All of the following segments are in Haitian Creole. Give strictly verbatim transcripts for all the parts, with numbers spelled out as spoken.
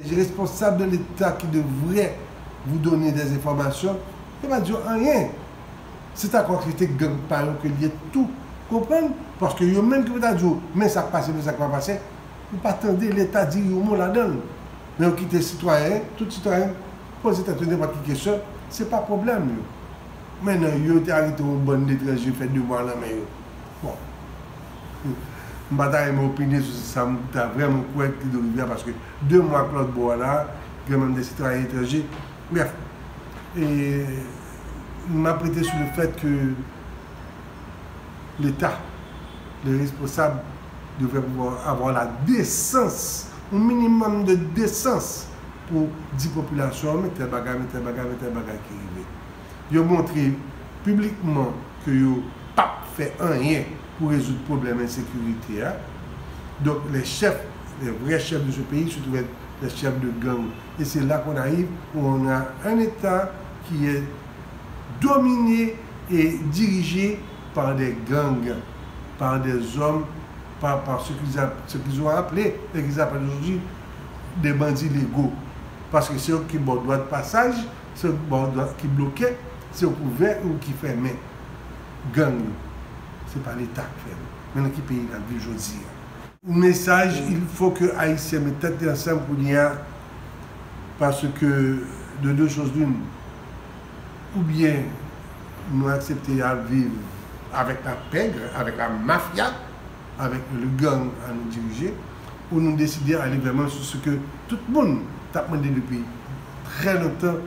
Les responsables de l'État qui devraient vous donner des informations, yo pa di yo anyen. Se ta konn se te gang pa yo ke l ye tou, konprann? Paske yo menm ki pou ta di w, men sa k pase, men sa k pa pase, ou pa tande Leta di yon mo ladan l. Men yo kite sitwayen, tout sitwayen, poze tèt yo nenpòt ki kesyon, se pa pwoblèm yo. Men non, yo te arete yon bann etranje, fè de mwa nan men yo. Bon. M pa ta renmen opine sou sa, m ta vrèman kwè Guido Rivière, paske de mwa k lòt bò a la, gen menm de sitwayen etranje. Bref, e m ap rete sou le fèt ke Leta, les responsables devraient pouvoir avoir la décence, un minimum de décence pou di popilasyon an, men tèl bagay, men tèl bagay, men tèl bagay ki rive. Yo montre piblikman ke yo p ap fè anyen pou rezoud pwoblèm ensekirite a. Donc, les chefs, les vrais chefs de ce pays se trouvent être des chefs de gang. Et c'est là qu'on arrive, où on a un État qui est dominé et dirigé par des gangs, par des hommes, par, par ce qu'ils a-, ce qu'ils ont appelé, et qu'ils appellent aujourd'hui des bandits légaux. Paske se yo ki ba w dwa de pasaj, se yo ki ba w dwa, ki bloke, se yo k ouvè ou ki fèmen. Gang yo, se pa Leta k fè l. Men nan ki peyi n ap viv jodi a? Mesaj, il faut que Ayisyen met tèt yo ansanm kounye a, paske de deux choses l'une, oubyen nou aksepte ap viv avec la pègre, avec la mafia, avec le gang à nous diriger, où nous décidons d'aller vraiment sur ce que tout le monde t'a demandé depuis très longtemps,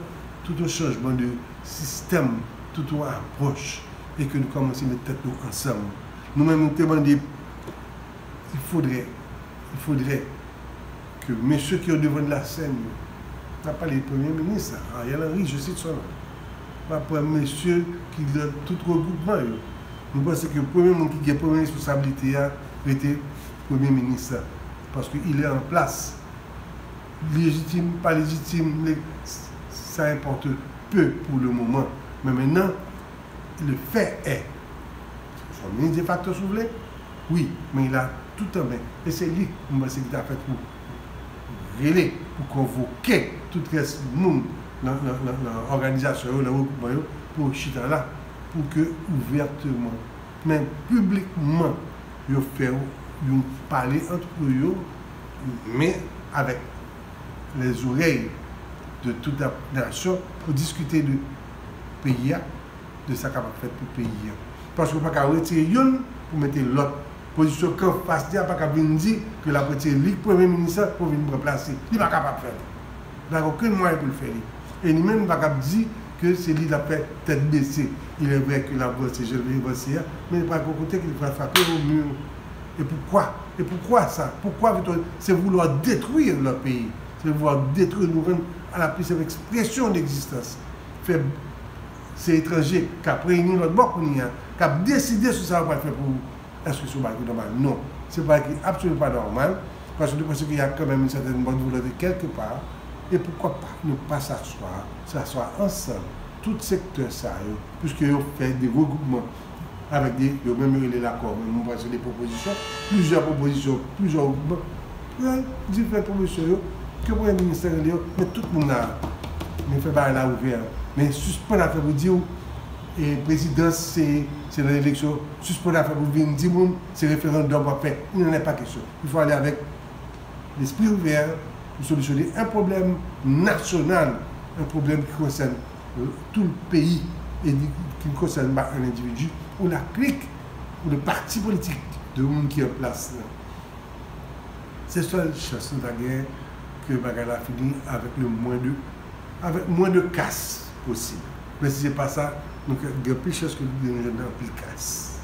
tout un changement de système, tout une approche, et que nous commençons à mettre tête nous ensemble. Nous-mêmes, nous demandons, il faudrait, il faudrait ke mesye ki o devan de la sèn yo, n ap pale de premye minis la, Ariel Henry, je cite son nom. N ap pran mesye ki nan tout regroupman yo. Nou panse ke premye moun ki gen premye responsablite a rete premye minis la. Paske il est en place. Lejitim, pa lejitim, le, ça importe peu pour le moment. Men mentnan, le fait est, se yon minis defakto si w vle, wi, men il a tout an men. E se li, m panse, ki ta fèt pou rele, pou konvoke tout rès moun nan, nan, nan, nan òganizasyon yo, nan regroupman yo, pou yo chita la, pou ke ouvèteman, men piblikman, yo fè yon pale ant yo, men avèk les oreilles de toute la nation, pou diskite de peyi a, de sa k ap fèt pou peyi a. Paske w pa ka retire youn pou mete lòt. Pozisyon k anfas li a pa ka vin di ke l ap retire li premye minis la pou vin ranplase. Li pa kapab fè l. Li pa gen okenn mwayen pou l fè li. E li menm li pa kab di ke se li l ap fè tèt bese. Il est vrai ke l ap vanse jan l vle vanse a, men li pral gen yon kote ke li pral frape o mur. Et pourquoi? Et pourquoi ça? Pourquoi veut-on, c'est vouloir détruire leur pays. C'est vouloir détruire, nous rendre à la plus simple expression d'existence. Fè se etranje k ap reyini lòt bò kounye a, k ap deside sou sa yo pral fè pou ou. Èske se yon bagay ki nòmal? Non. Se yon bagay ki absoliman pa nòmal, paske nou panse ke y a kanmenm yon sètèn bòn volonte kèlke pa, e poukwa pa nou pa s'asseoir, s'asseoir ansanm, tout sektè sa yo, piske yo fè de regroupman avèk de, yo menm yo rele lakò, men mwen panse de pwopozisyon, plizyè pwopozisyon, plizyè regroupman, pran diferan pwopozisyon yo, ke premye minis la rele yo, men tout moun la, men fè bagay la ouvè, men sispann afè pou di w, e prezidans se, se nan eleksyon, sispann afè pou vin di moun se referandòm w ap fè, il n'en est pas question. Il faut aller avec l'esprit ouvert pour solutionner un problème national, un problème qui concerne, euh, tout le pays et qui ne concerne pas un individu ou la clique ou le parti politique de moun ki an plas la. Se sèl chans nou ta gen ke bagay la fini avec le moins de, avec moins de casse possible. Men si se pa sa, nou gen plis chans ke nou jwenn anpil kas.